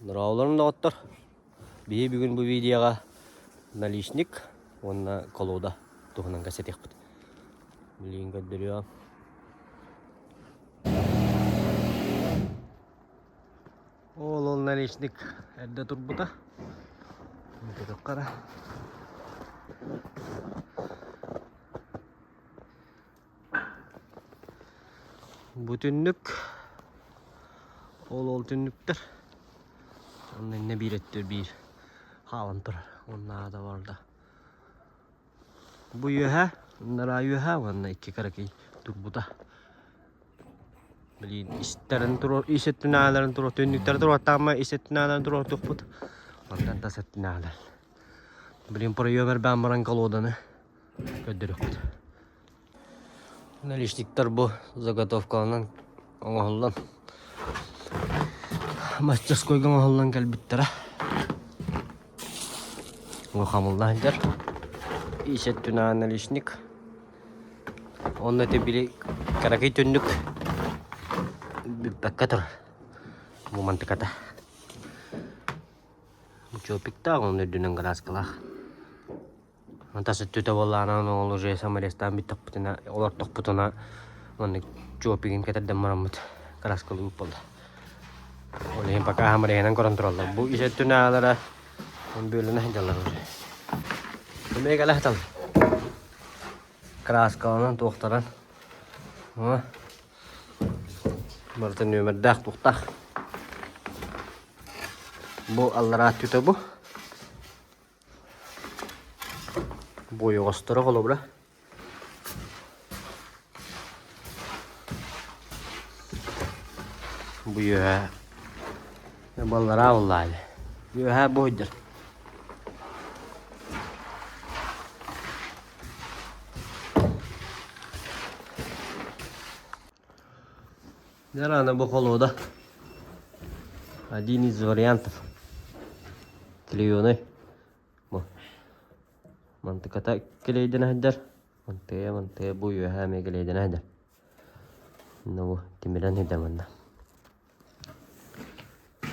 Дорооболорун доҕоттор! Биһи бүгүн бу видеоҕа наличник уонна колода туһунан кэпсэтиэхпит. Билигин көрдөрүөм. Ол ол наличник эрдэ турбута. Көтөххө Бу түннүк ол ол түннүктэр онно иннэ биир өттө биир хаалан турар уонна аата барда бу үөһэ ынараа үөһэ уонна икки кыракый турбута Блин, истэрин туруор, ис өттүнээҕилэрин туруор, түннүктэри туруортаама ис өттүнээҕилэрин туруортуохпут. Онтон тас өттүнээҕилэр. Блин, проем эрбээн баран колоданы көрдөрүөхпүт. Наличниктар бу заготовкаланан оҥоһуллан мастерскойга оҥоһуллан кэлбиттэрэ. Хамылла сылдьар. Ис өттүнээҕи наличник. Онно ити били кыракый түннүк бүппэккэ турар. Бу мантыката. Чопиктаах онно үрдүнэн краскалаах. Тас өттүтэ буоллаҕына ол уже саморезтаан бүттэхпитинэ олортохпутуна маннык чопигын кэтэрдэн бараммыт краскалыыбыт буолла. Ол иһин пока самореһынан көрөн тураллар. Бу ис өттүнээҕилэрэ бүөлэнэ сылдьаллар уже. Эмиэ кэлэ сыталлар. Краскаланан туохтаран барыта нүөмэрдээх туохтаах. Бу аллараа өттүтэ бу. Бу ойоҕосторо холобура. Бу үөһээ баллараа буоллаҕа ини. Үөһээ бу сылдьар. Рано бу холода. Один из вариантов. Клееный. Бу. Мантыката клейден сылдьар. Мантыйа мантыйа бу үөһээ эмиэ клейден сылдьар. Ну, тимирэн сылдьар манна.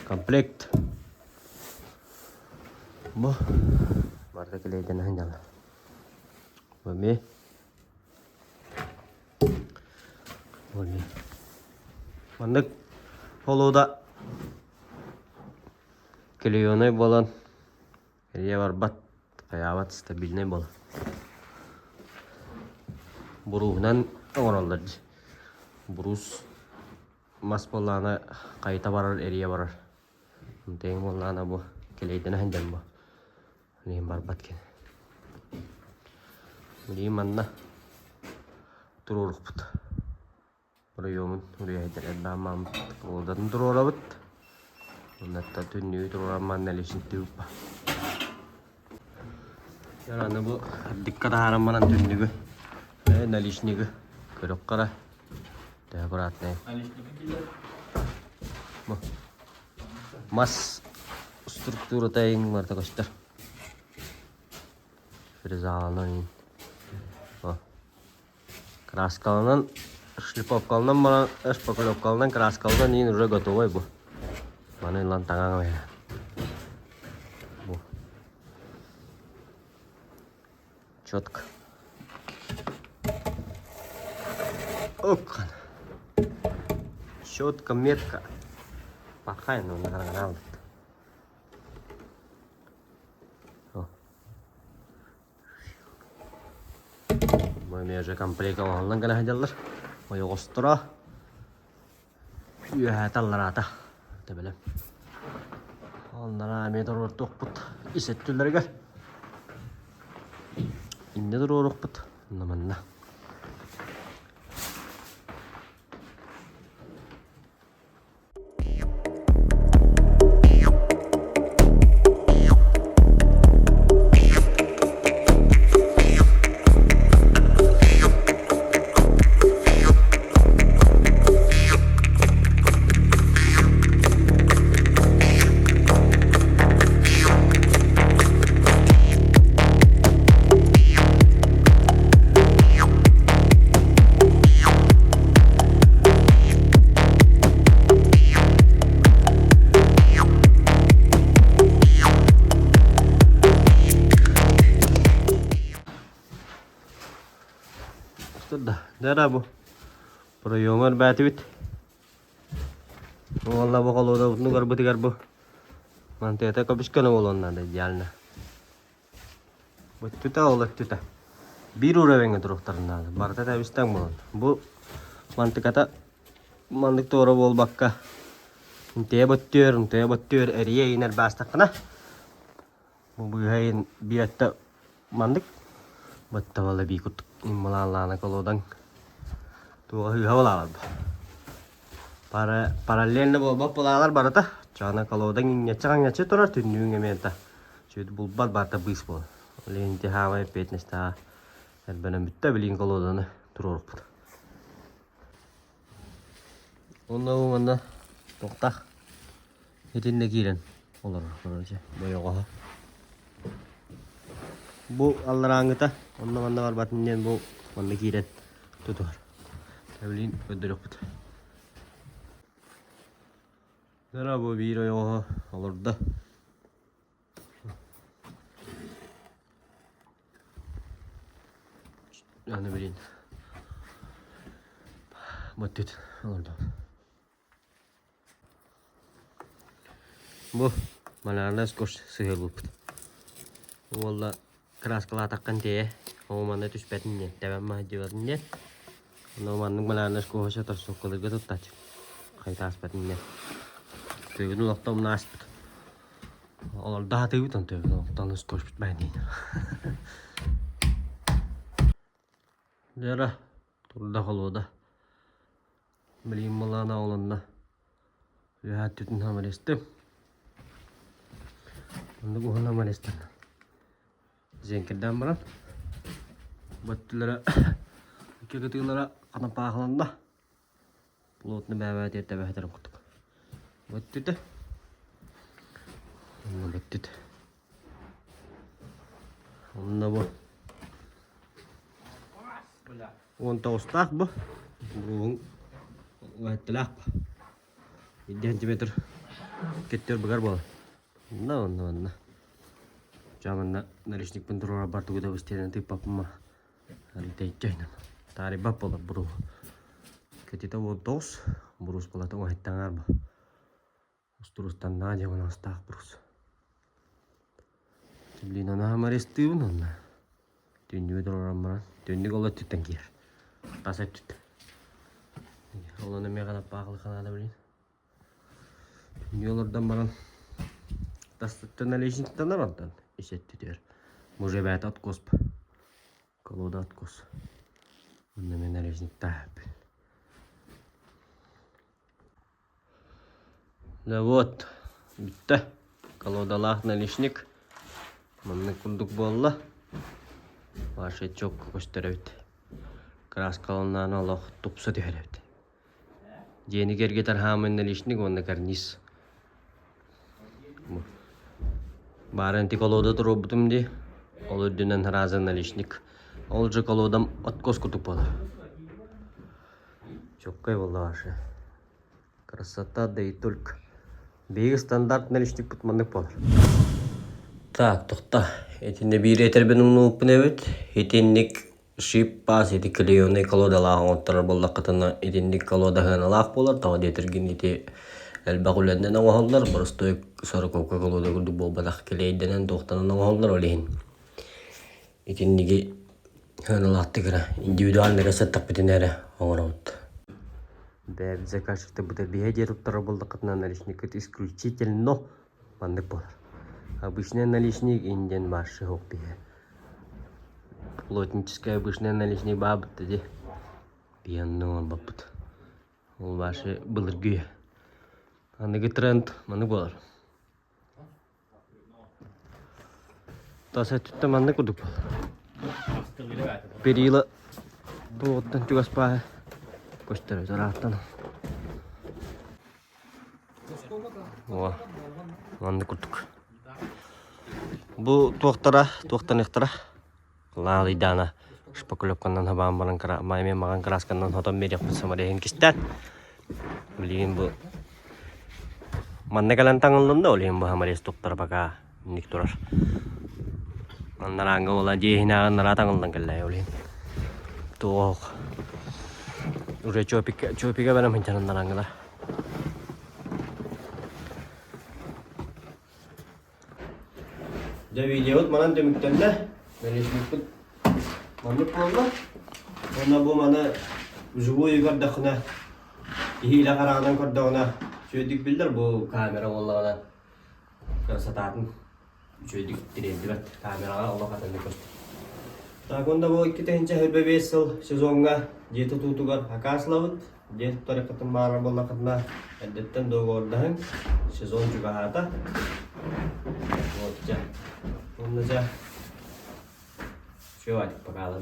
Комплект. Бу барыта клейден сылдьаллар. Бу эмиэ. Бу эмиэ. Маннык холода клееный буолан эрийэ барбат, хайаабат стабильнай буолар. Бурууһунан оҥороллор дии. Буруус мас буоллаҕына хайыта барар, эрийэ барар. Онтон буоллаҕына бу килэйдэнэ сылдьан бу. Билигин барбат кини. Билигин манна туруорукпут. Проемун уруйайдар элбээн мааммыт туруорабыт. Оннуттан түннүгү туруоран манна наличниктыыбыт. Аны бу дикка таһааран баран түннүгү, наличнигы көрүөххэ эрэ. Төһө аккуратнай. Бу мас структурата иҥ барыта көстөр. Фрезаланан Краскаланан, шлифовкаланан баран, шпаклевкаланан, краскаланан иин уже готовый бу. Маны ылан таҥаҥ Бу. Четко. Окхан. Четко, метко. Пахай, ну, нагарганал. Бу эмиэ уже комплект оҥоһуллан кэлэ сылдьаллар. Ойоҕосторо үөһээ таллараата төбөлөм. Оннара эмиэ туруортуохпут ис өттүлэригэр. Иннэ туруоруохпут. Онно манна. Дара бу проемар бээтибит. Уолла бу холуодабытын угарбытыгар бу мантыата көбүскөнө буолуон наада идеально. Өттүтэ ол өттүтэ. Биир уровеньҥа туруохтарын наада. Барыта тэбистэҥ буолан. Бу мантыката маннык туора буолбакка интиэ бөттүөр, интиэ бөттүөр эрийэ иинэр баастаххына бу быыһайын биир өттө маннык баттабала бии курдук иммалаалаана колодаҥ туоҕа ыыһа балаалар параллельно буолбат балаалар барыта чаана колодаҥ иҥнэччи-хаҥнэччи турар түннүгүҥ эмиэ да Чүөт булбат барыта быыс буолар. Ол иһин ити хаамай эппиэтинэстээҕэ элбэнэн бүттэ билигин колоданы туруорукпут. Онно бу манна туохтаах итиннэ киирэн олорор короче бойоҕоһо. Бу алларааҥҥыта онно манна барбатын диэн бу манна киирэн тутуһар. Билигин көрдөрүөхпүт. Дара бу биир ойоҕоһо олордо. Аны билин Бөттүт олордо. Бу малярная скотч сыһыарбыппыт. Уолла краскалаатаххын тиэ, ол манна түспэтин диэн, тэбэн маһдьыбатын диэн. Онно маннык малярная скотча торсуоккаларга туттааччы. Хайта ааспатын диэн. Тыгын олохто умна ааспыт. Олордо хатыыбыт он тыгын олохтон скотчпут баан диин. Дьара турда холуода. Билигин малаана олонно. Үөһээ өттүтүн хамалестым. Оннук уһун хамалестым. Зенкердээн баран бөттүлэрэ икки кытыылара ханапаахыланна. Плотно бэбээ тиэртэбэһэтэрин курдук. Бөттүтэ. Онно бөттүт. Онно бу 19-таах бу. Буруһун уһаттылаах бу. 7 сантиметр кеттер быгар буолар. Онно, онно, онно. Ча манна наличникпын туруорарбар тугу да быстиэнэн тыыппаппын Арыйтайчайнан. Таарыйбат буолар буруһу. Кэтитэ 19, бурус балата уһаттаҥар бу. Устурустаннаа дьэ астаах бурус. Блин, ана хамарестыыбын онно. Түннүгү туруоран баран, түннүк ол өттүттэн киирэр. Тас өттүттэн. Ол ону эмиэ ханаппаахылы ханаада блин. Түннүгү олордон баран, тастыттан наличниктанар онтон ис өттүтүгэр. Мужа бэйэтэ откос колода откос. Онно эмиэ наличниктаах Да вот, бүттэ. Колодалаах наличник. Маннык курдук буолла. Ваша чокко көстөр эбит. Краскаланнаан олох тупса түһэр эбит. Дьиэни кэргэтэр хаамай наличник уонна карниз. Баарын ити колода туруорбутум дии. Ол үрдүнэн раза наличник. Ол же колодам откос курдук буолар. Чоккай буолла ваша. Красота, да и только. Биһиги стандарт наличникпыт маннык буолар. Так, тохто. Итиннэ биир этэрбин умнубуппун эбит. Итинник шип-паас ити клееный колодалаах оҥотторор буоллаххытына итинник колода сыаналаах буолар. Тоҕо диэтэргин ити элбэх үлэннэн оҥоһуллар. Боростуой сороковка колода курдук буолбатах клейдэнэн туохтанан оҥоһуллар ол иһин. Итинниги сыаналаахтык эрэ индивидуально эрэ сыттахпытына эрэ оҥоробут. Бэйэбит заказчиктарбытыгар биһиэ диэри туттарар буоллаххытына наличниккыт исключительно маннык буолар. Обычный наличник индиан марши суох биһиэ. Плотническай обычный наличник баабыт дии. Биһи онно оҥорбоппут. Ол ваши былыргы үйэ. Аныгы тренд маннык буолар. Тас өттүттэн маннык курдук буолар. Перила туоҕуттан чугас бааһы көстөр ыраахтан. О, маннык курдук. Бу туохтара, туохтаныахтара. Лаалыйдаана шпаклевканан хабаан баран мааймен маҕан красканан хотон биэриэхпит самареһин кистээн. Билигин бу манна кэлэн таҥыллынна, ол иһин бу саморез туттара пока инник турар. Аннараанга буолан дьиэ иһинээҕи анараа таҥыллан кэллэ ол иһин. Туох уже чопика чопика баран сылдьан Дьэ видеобут манан түмүктэннэ. Бэлиэсмиппит маннык буолла. Уонна бу маны вживую көрдөххүнэ, киһи илэ хараҕынан көрдөҕүнэ үчүгэйдик биллэр бу камера буоллаҕына красотатын үчүгэйдик тириэрдибэт камераҕа олох атыннык көстөр. Так уонна бу 2025 сыл сезоҥҥа дьиэ тутуутугар акаас ылабыт. Дьиэ туттарыккытын баарар буоллаххытына эрдэттэн договордаһыҥ, сезон чугаһаата. Вот дьэ. Уонна дьэ. Все, Вадик, пока.